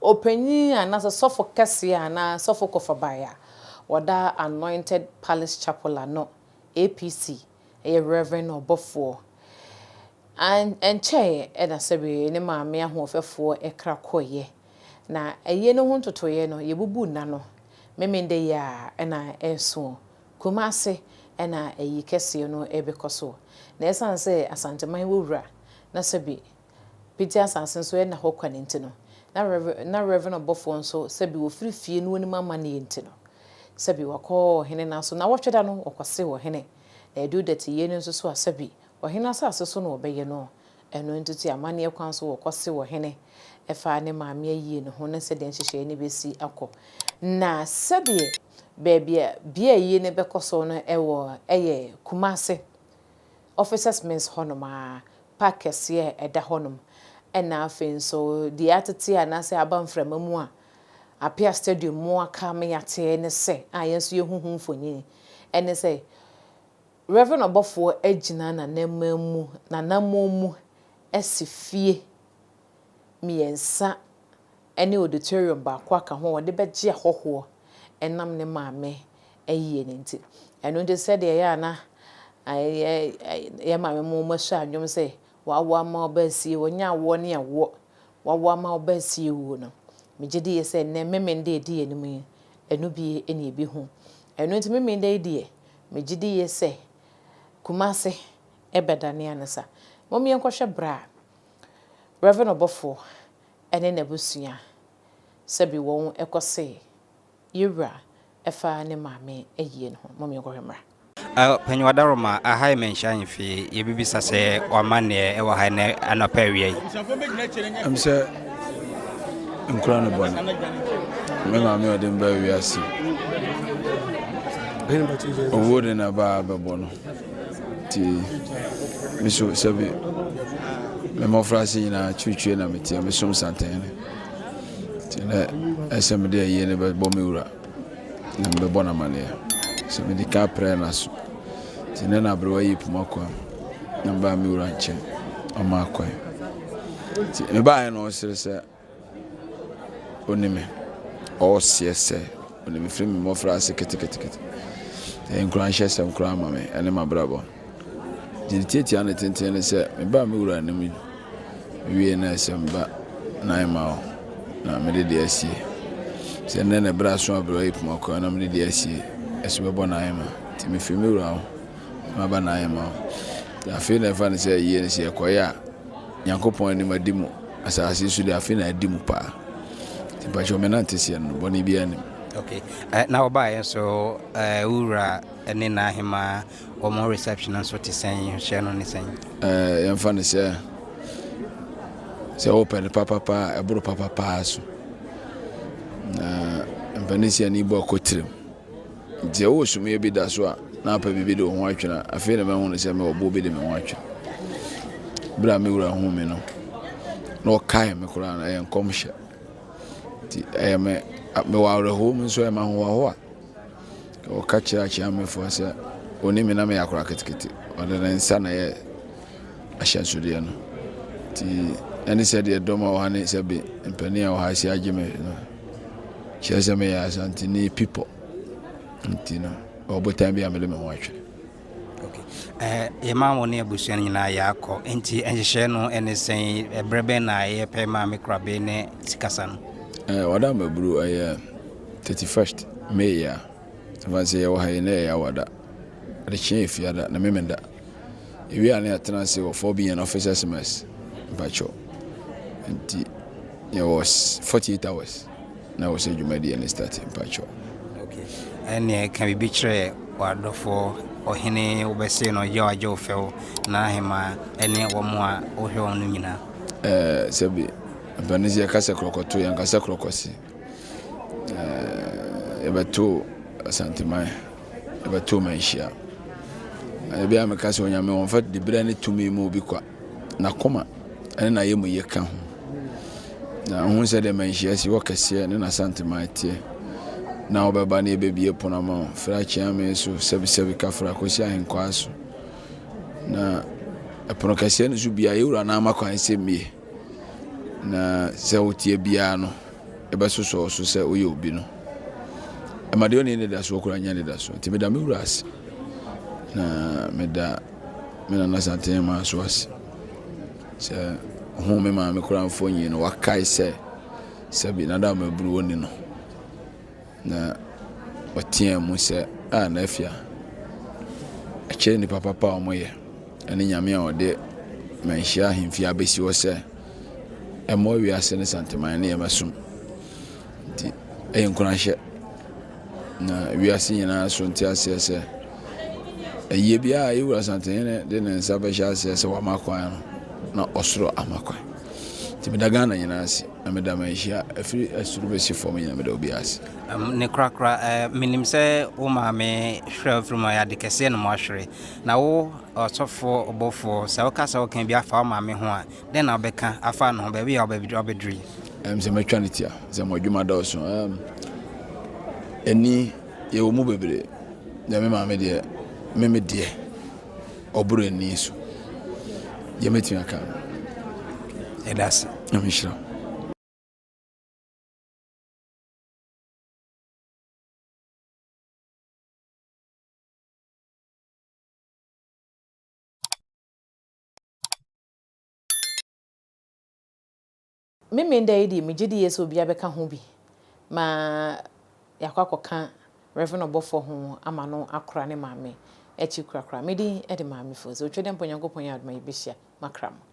Ɔpanyin anaasɛ sɔfo kɛseɛ anaa sɔfo kɔfabaeɛ a wɔda Anointed Palace Chapel ano, APC, ɛyɛ Rev. Ɔbɔfoɔ. An ɛnkyɛeɛ na sɛbe ne maame ahoɔfɛfoɔ kra kɔeɛ. Na ayie no ho ntotoeɛ no, yɛbubu nna no. Memenda yi a na ɛreso. Kumase na ayi kɛseɛ no rebɛkɔ so. Na ɛsiane sɛ Asanteman wɔ wura na sɛbe Piti asase nso ɛnna hɔ kwa no nti no, na Rev. Na Rev. Ɔbɔfoɔ nso sɛbe wɔfiri fie no wɔnim amanneɛ nti no, sɛbe wakɔ ɔhene no aso. Nawɔtwe da no wɔkɔse ɔhene. Na ɛduru dɛteyie no nso so a, sɛbe ɔhene asase so na wɔbɛyɛ no. Ɛno nti te amanneɛ kwan so wɔkɔse ɔhene ɛfa ne maame ayie no ho ne sɛdeɛ nhyehyɛeɛ no bɛsi akɔ. Na sɛdeɛ baabi a bea ayie no bɛkɔ so no wɔ yɛ Kumase Officers Mess hɔnom ara, park kɛseɛ a ɛda hɔnom. Ɛna afei nso deɛ atete anaasɛ aba mframa mu a Apia Stadium mu aka me ateɛ ne sɛ, a yɛn nso yɛhu ho mfonini, ɛne sɛ Rev. Ɔbɔfoɔ agyina n'ananmu n'anammɔn mu asi fie mmiɛnsa ne auditorium baako aka ho a ɔde bɛgye ahɔhoɔ ɛnam ne maame ayie no nti. Ɛno nti sɛdeɛ ɛyɛ a na yɛ maame mo wɔasua nnwom sɛ wawo ama ɔba asie, wɔnyɛ awoɔ ne ɛwoɔ, wawo ama ɔba asie wuo no, megye die sɛ nnɛ Memenda a ɛdi anim yi, ɛno bi na yɛbɛhu. Ɛno nti Memenda yi deɛ, megye die sɛ Kumase bɛdane ansa. Mom yɛnkɔhwɛ berɛ a Rev. Ɔbɔfoɔ ne n'abusua sɛbi wɔn kɔsee Yewura ɛfa ne maame ayie no ho. Mom yɛnkɔhwɛ mmra. Panyin Wadaroma, aha yɛ Manhyia Ahemfie. Yɛbɛbisa sɛ w'amanneɛ wɔ ha nnɛ anɔpa awia yi. Ɛm sɛ nkura no bɔne. Me maame a ɔde me baa wiase. Owuo de na baa bɛbɔ no. Nti me so sɛbi me mmɔfra ase nyinaa twitwie na meteɛ mesom santene. Nti na ɛsɛ mede ayie no bɛbɔ me wura na mebɛbɔ no amaneɛ. Sɛ mede ka prɛ no aso. Nti na na aberewa yi poma kwan na mebaa me wura nkyɛn ɔma kwan. Nti mebaeɛ na ɔsere sɛ ɔni me. Ɔreseɛ sɛ ɔni me firi me mmɔfra ase ketekete. Ɛyɛ nkuranhyɛ sɛm koraa ma me ɛne m'abrabɔ. Nti ne tiatia ne tenten ne sɛ mebaa me wura anim wie na ɛsɛ meba nan ma wo na mede deɛ asie. Sɛ nnɛ na ɛberɛ aso aberewa yi poma kwan na mede deɛ asie ɛso bɛbɔ nan ma. Nti mefiri me wura hɔ na maba nan ma wo. Nti afei na ɛfa no sɛ yie no sɛ yɛkɔyɛ a Nyankopɔn anim adi mu asase so deɛ afei na adi mu paa. Nti mpakyɛw me nante seɛ no bɔne biara nim. Okay. Na wɔbaeɛ nso wo wura ne n'ahemaa wɔn reception nso te sɛn hyɛ no ne sɛn? Yɛmfa no sɛ sɛ wopɛ no papapa a ɛboro papapaa so. Na mpanin si ani bɔ akɔ tirim. Nti sɛ wowɔ sumiiɛ bi da so a na apɛ biribi de wo ho atwene a, afei na mahu no sɛ mewɔ boɔ bi de me ho atwene. Berɛ a me wura huu me no, na ɔkae me koraa no, ɛyɛ nkɔmhyɛ. Nti ɛyɛ me mewɔ awerɛhoɔ mu nso ɛyɛ me ahohoahoa. Ɔka kyerɛ akyeamefoɔ sɛ ɔni me na meyɛ akora ketekete. Ɔde ne nsa na ɛyɛ ahyɛnsodeɛ no. Nti ɛne sɛdeɛ dɔm a wɔ ha ne sɛbe mpanin a wɔ ha asi agye me no kyerɛ sɛ meyɛ Asanteni pipɔ. Nti no ɔbotan bi a mede me ho atwere. Okay. Eh, yɛma wo ne abusua no nyinaa yɛakɔ. Nti nhyehyɛɛ no ɛne sɛn? Ɛberɛ bɛn na yɛpɛ maame korabe ne sikasa no? Eh, wada maburu ɛyɛ 31st May a. Ɛfa sɛ yɛwɔ ha yi na yɛyɛ awada. Adekyee yɛ fiada na memenda. Ewie a na yɛatena ase wɔ 4BN office SMS mpakyɛw. Nti yɛwɔ 48 hours na wɔ sɛ dwumadie no start mpakyɛw. Okay. Ɛneɛ ka biribi kyerɛ w'adɔfoɔ ɔhene wobɛse no yɛ agye wo fɛw na ahema ɛne wɔn a wohwɛ wɔn no nyinaa. Ɛɛ sɛbi mpanin sɛ yɛka sɛ korɔkɔto yɛnka sɛ korɔkɔse. Ɛɛ yɛbɛto Asanteman yɛbɛto Manhyia. Ebi a meka sɛ Onyame wɔmfa diberɛ ne tumi mu obi kwa. N'akoma ɛne n'ayamuyie ka ho. Na ho sɛ deɛ Manhyia si hɔ kɛseɛ ne n'Asanteman teɛ. Na wɔbɛba ne yɛbɛbie pono ama wo. Firi Akyeame so sɛbisɛbi kafra kɔsi Ahenkwaa so. Na ɛpono kɛseɛ no so bia yɛwura no ama kwan sɛ mmie. Na sɛ woteɛ biara no. ɛbɛsosɔ wo so sɛ woyɛ obi no, ɛma deɛ ɔnni anidasoɔ koraa nya anidasoɔ. Nti meda me wura ase, na meda me nana Asantehema nso ase sɛ ɔhuu me maame koraa mfonyin no, wakae sɛ sɛbi nada maburu ɔnni no. Na ɔteaa mu sɛ, Ah, Nafia, ɛkyerɛ nnipa papa a wɔyɛ, ɛne Nyame a ɔde Manhyia ahemfie abɛsi hɔ sɛ ɛmmoa wiase ne Santeman ne yɛmɛsom. Nti ɛyɛ nkuranhyɛ na wiase nyinaa so nte aseɛ sɛ ɛyie biara a yɛwura Santehene de ne nsa bɛhyɛ aseɛ sɛ wama kwan no na ɔsoro ama kwan. Nti meda Ghana nyinaa ase. Na meda manhyia ɛfiri ɛsoro bɛsi fam nyina meda obiara ase. Ne korakora, menim sɛ wo maame hwerɛ wo firi mu a, ɛyɛ ade kɛseɛ na moahwere. Na wo ɔsɔfoɔ ɔbɔfoɔ, sɛ woka sɛ woka bi afa wo maame ho a, dɛn na wobɛka afa ne ho, baabi a wabɛduru yi? Ɛm sɛ mɛtwa no tia sɛ mo adwuma dɔɔso. Ɛm, ani yɛwɔ mu bebree. Deɛ me maame deɛ, me me deɛ. ɔboro ani so. Deɛ mɛtumi aka no. Yɛda ase. Nyame nhyira wo. Memeneda yi deɛ megye di yie sɛ obiara bɛka ho bi ma yɛakɔ akɔka Rev. Ɔbɔfoɔ ho ama no akora ne maame akyi korakora. Me din de Maame Fozi. Otwa dɛ mpo Nyankopɔn yɛ adom a yɛbɛhyia. Makra mo.